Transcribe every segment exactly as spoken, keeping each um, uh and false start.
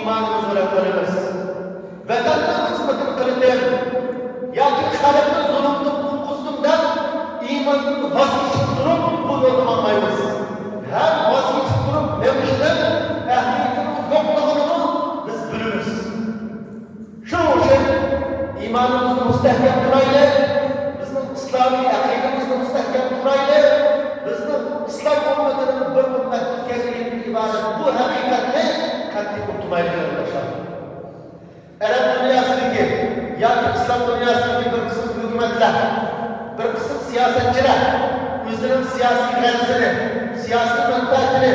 ئىمانىمىز بىلەن قىلىمىز. ۋەتەننىڭ خىزمىتىنى قىلىمەن ياكى خەلقنى زۇلۇمدىن قۇتقۇزدۇم دەپ ئىماندىن ۋاز كېچىپ تۇرۇپ بۇ يولدا ماڭمايمىز. ھەم ۋاز كېچىپ تۇرۇپ مېڭىشنىڭ ئەھمىيىتىنىڭ يوقلۇقىنىمۇ بىز بىلىمىز. شۇنىڭ ئۈچۈن ئىمانىمىزنى مۇستەھكەم تۇرايلى، بىزنىڭ ئىسلامىي ئەقىدىمىزنى مۇستەھكەم تۇرايلى، بىزنىڭ ئىسلام ئۈممىتىنىڭ بىر ئۈممەت ئىكەنلىكىدىن ئىبارەت بۇ ھەقىقەتنى قەتئىي ئۇنتۇمايلى، قېرىنداشلار. ئەرەب دۇنياسىدىكى ياكى ئىسلام دۇنياسىدىكى بىر قىسىم ھۆكۈمەتلەر، بىر قىسىم سىياسەتچىلەر ئۆزىنىڭ سىياسىي غەرىزىنى، سىياسىي مەنپەئەتىنى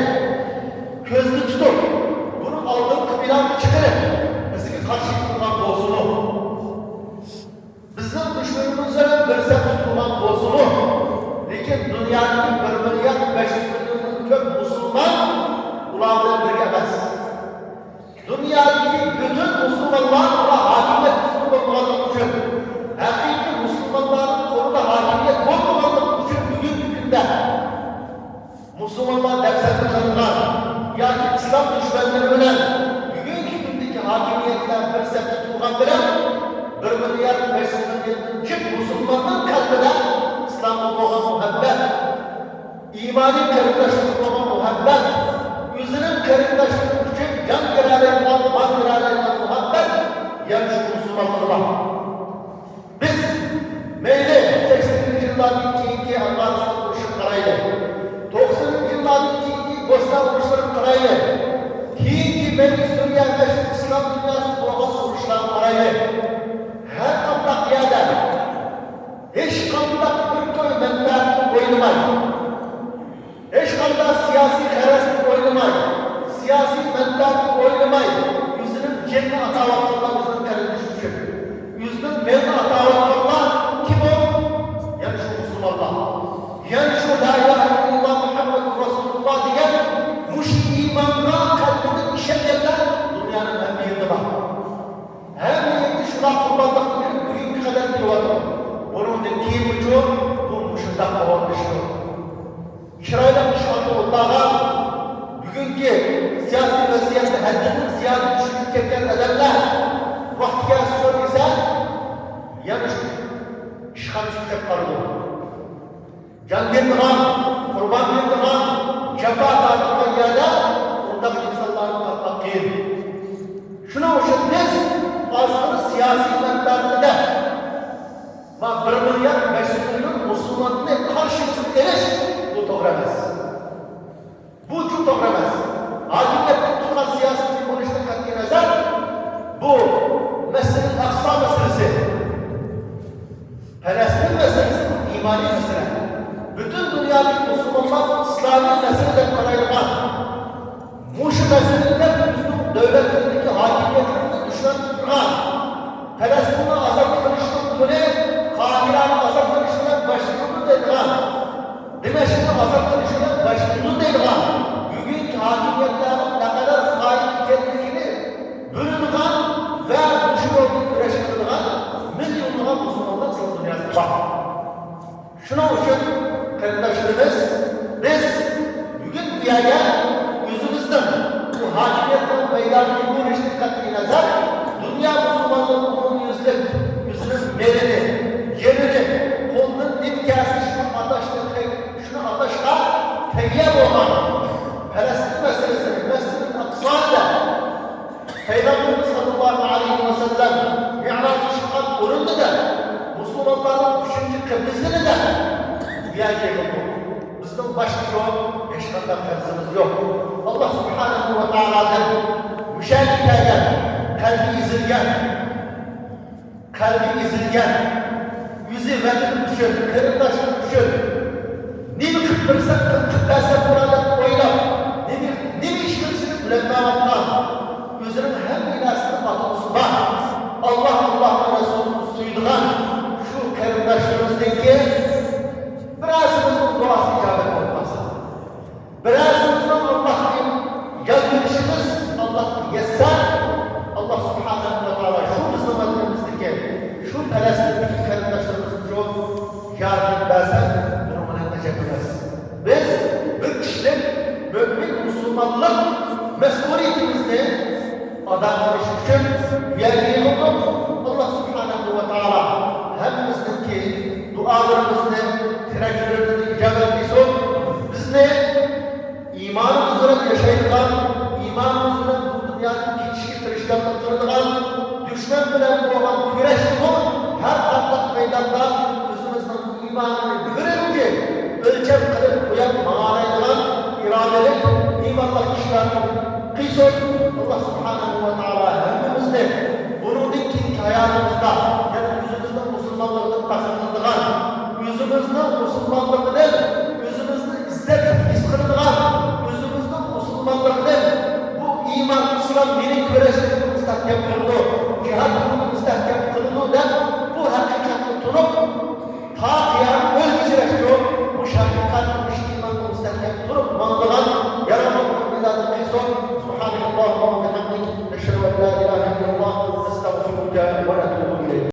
كۆزدە تۇتۇپ، بۇنى ئالدىنقى پىلانغا چىقىرىپ، بىزگە قارشى تۇرغان بولسىمۇ، بىزنىڭ دۈشمىنىمىز بىلەن بىر سەپتە تۇرغان بولسىمۇ، لېكىن دۇنيادىكى بىر مىليارد بەش يۈز مىليوندىن كۆپ مۇسۇلمان ئۇلار بىلەن بىرگە ئەمەس. دۇنيادىكى پۈتۈن مۇسۇلمانلار ئۇلار ھاكىمىيەت ئۈستىدە بولمىغانلىقى ئۈچۈن، ھەقىقىي مۇسۇلمانلارنىڭ قولىدا ھاكىمىيەت بولمىغانلىقى ئۈچۈن بۈگۈنكى كۈندە مۇسۇلمانلار دەپسەندە قىلىنغان ياكى ئىسلام دۈشمەنلىرى بىلەن بۈگۈنكى كۈندىكى ھاكىمىيەتلەر بىر سەپتە تۇرغان بىلەن، بىر مىليارد بەش يۈز مىليوندىن جىق مۇسۇلماننىڭ قەلبىدە ئىسلامغا بولغان مۇھەببەت، ئىمانىي قېرىنداشلىققا بولغان مۇھەببەت، ئۆزىنىڭ قېرىنداشلىرى ئۈچۈن جان بېرەلەيدىغان، مال بېرەلەيدىغان مۇھەببەت يەنە شۇ مۇسۇلمانلىقتا بار. بىز مەيلى سەكسىنىنچى يىللاردىن كېيىنكى ئافغانىستان ئۇرۇشىغا قارايلى، توقسىنىنچى يىللاردىن كېيىنكى بوسنا ئۇرۇشلىرىغا قارايلى، كېيىنكى مەيلى سۈرىيە ۋە ئىسلام دۇنياسىدا بولغان ئۇرۇشلارغا قارايلى. ھەر قانداق يەردە ھېچقانداق بىر كوي مەنپەئەتنى ئويلىماي، ھېچقانداق سىياسىي غەرەزنى ئويلىماي، سىياسىي مەنپەئەتنى ئويلىماي، ئۆزىنىڭ جېنىنى ئاتاۋاتقانلار بىزنىڭ قېرىندىشىمىز ئۈچۈن. ئۆزىنىڭ مېلىنى ئاتاۋاتقانلار كىم ئۇ؟ يەنە شۇ مۇسۇلمانلار. يەنە شۇ لا ئىلاھە ئىللاللا مۇھەممەدۇر رەسۇلۇللا دېگەن مۇشۇ ئىمانغا قەلبىدىن ئىشەنگەنلەر دۇنيانىڭ ھەممە يېرىدە بار. ھەممە يەردە شۇنداق قۇربانلىقنى بېرىپ، بۈگۈنگە قەدەر كېلىۋاتىدۇ. بۇنىڭدىن كېيىنمۇچۇ بۇ مۇشۇنداق داۋاملىشىدۇ. چىرايلىق ئىشخانىدا ئولتۇرغان، بۈگۈنكى سىياسىي ۋەزىيەتتە ھەددىدىن زىيادە چۈشۈپ كەتكەن ئادەملەر ۋاقتى كەلسە سورىسا، يەنە شۇ ئىشخانىسىغا كىرىپ قالىدۇ. جان بېرىدىغان، قۇربان بېرىدىغان، جاپا تارتىدىغان يەردە ئۇنداق ئىنسانلارنى تاپماق قىيىن. شۇنىڭ ئۈچۈن بىز ئازغىنە سىياسىي مەنپەئەتلىدە ما بىر مىليارد بەش يۈز مىليون مۇسۇلماننى قارشىمىزغا ئېلىش، بۇ توغرا ئەمەس. بۇ چوڭ توغرا ئەمەس. ھاكىمىيەتنىڭ تۇتقان سىياسىتى بولۇشىدىن قەتئىينەزەر، بۇ مەسىلە ئەقسا مەسىلىسى، پەلەستىن مەسىلىسى ئىمانىي مەسىلە. پۈتۈن دۇنيادىكى مۇسۇلمانلار ئىسلامىي مەسىلە دەپ قارايدىغان، مۇشۇ مەسىلىدە ئۆزىنىڭ دۆلەتلىرىدىكى ھاكىمىيەتلىرىنى دۈشمەن تۇتقان، پەلەستىننى ئازاد قىلىشنىڭ پۇلى قاھىرەنى ئازاد قىلىش بىلەن باشلىنىدۇ دەيدىغان، دىمەشقنى ئازاد قىلىش بىلەن باشلىنىدۇ دەيدىغان بۈگۈنكى ھاكىمىيەتلەرنىڭ نەقەدەر خائىن ئىكەنلىكىنى بىلىدىغان ۋە مۇشۇ يولدا كۈرەش قىلىدىغان مىليونلىغان مۇسۇلمانلار ئىسلام دۇنياسىدا بار. شۇنىڭ ئۈچۈن، قېرىنداشلىرىمىز، بىز بۈگۈن بۇ يەرگە ئۆزىمىزنىڭ بۇ ھاكىمىيەتنىڭ مەيدانىغا يۈگۈرۈشتىن قەتئىينەزەر، دۇنيا مۇسۇلمانلىرىنىڭ ئومۇميۈزلۈك ئۆزىنىڭ مېلىنى، جېنىنى، قولىدىن نېمە كەلسە شۇنى ئاتاشنى تەي-، شۇنى ئاتاشقا تەييار بولغان پەلەستىن مەسىلىسىنى، مەسجىدىل ئەقسانى دە پەيغەمبىرىمىز ساللاللاھۇ ئەلەيھى ۋەسەللەم مىئراجغا چىققان ئورۇندا دە، مۇسۇلمانلارنىڭ ئۈچىنچى قىبلىسىنى دە بۇ يەرگە يىغىلدۇق. بىزنىڭ باشقا يوق، ھېچقانداق غەرىزىمىز يوق. ئاللا سۇبھانەھۇ ۋە تائالادىن مۇشەگە كەلگەن، قەلبى ئېزىلگەن، قەلبى ئېزىلگەن، ئۆزى ۋەتىنى ئۈچۈن، قېرىنداشلىرى ئۈچۈن نېمە قىلىپ بەرسەم، قىلىپ بەرسەم بولار دەپ ئويلاپ، نېمە، نېمە ئىش قىلىشنى بىلەلمەيۋاتقان، ئۆزىنىڭ ھەممە نەرسىدە ئاتىسى بار، ئاللا، ئاللانىڭ رەسۇلىنى سۆيىدىغان شۇ قېرىنداشلىرىمىزنىڭكى بىرەرسىمىزنىڭ دۇئاسى ئىجابەت بولۇپ قالسا. بىرەرسىمىزنىڭ ئاللاھقا يالۋۇرۇشىمىز، ئاللاھقا يەتسە، ئاللاھ سۇبھانەھۇ ۋە تائالا شۇ بىزنىڭ ۋەتىنىمىزدىكى، شۇ پەلەستىندىكى قېرىنداشلىرىمىزغا شۇ ياردەم بەرسە، بۇنىڭ بىلەن ئەجەب ئەمەس. بىز بىر كىشى ئادا قىلىش ئۈچۈن بۇ يەرگە يىغىلدۇق. ئاللا سۇبھانەھۇ ۋە تائالا ھەممىمىزنىڭكى دۇئالىرىمىزنى، تىلەكلىرىمىزنى ئىجابەت قىلسۇن. بىزنى ئىمانىمىز بىلەن ياشايدىغان، ئىمانىمىز بىلەن بۇ دۇنيادىن كېتىشكە تىرىشچانلىق قىلىدىغان، دۈشمەن بىلەن بولغان كۈرەشتىمۇ ھەر قانداق مەيداندا ئۆزىمىزنىڭ ئىمانىنى بىرىنچى ئۆلچەم قىلىپ قويۇپ ماڭالايدىغان ئىرادىلىك، ئىمانلىق كىشىلەرنى قىلسۇن. ئاللا سۇبھانەھۇ ۋە تائالا ھەممىمىزنى بۇنىڭدىن كېيىنكى ھاياتىمىزدا يەنە ئۆزىمىزنىڭ مۇسۇلمانلىقىدىن پەخىرلىنىدىغان، ئۆزىمىزنىڭ مۇسۇلمانلىقىدىن ئۆزىمىزنى ئىززەتلىك ھېس قىلىدىغان، ئۆزىمىزنىڭ مۇسۇلمانلىقىدىن بۇ ئىمان، ئىسلام مېنى كۈرەشنى مۇستەھكەم قىلىدۇ، جىھاد مۇستەھكەم قىلىدۇ دەپ بۇ ھەقىقەتنى تونۇپ، تا قىيامەت كۈنىگىچە مۇشۇ ھەقىقەت، مۇشۇ ئىماندا مۇستەھكەم تۇرۇپ ماڭىدىغان ياراملىق مۆمىنلەردىن قىلسۇن. سبحانك اللهم وبحمدك، نشهد أن لا إله إلا الله، نستغفرك ونتوب إليك.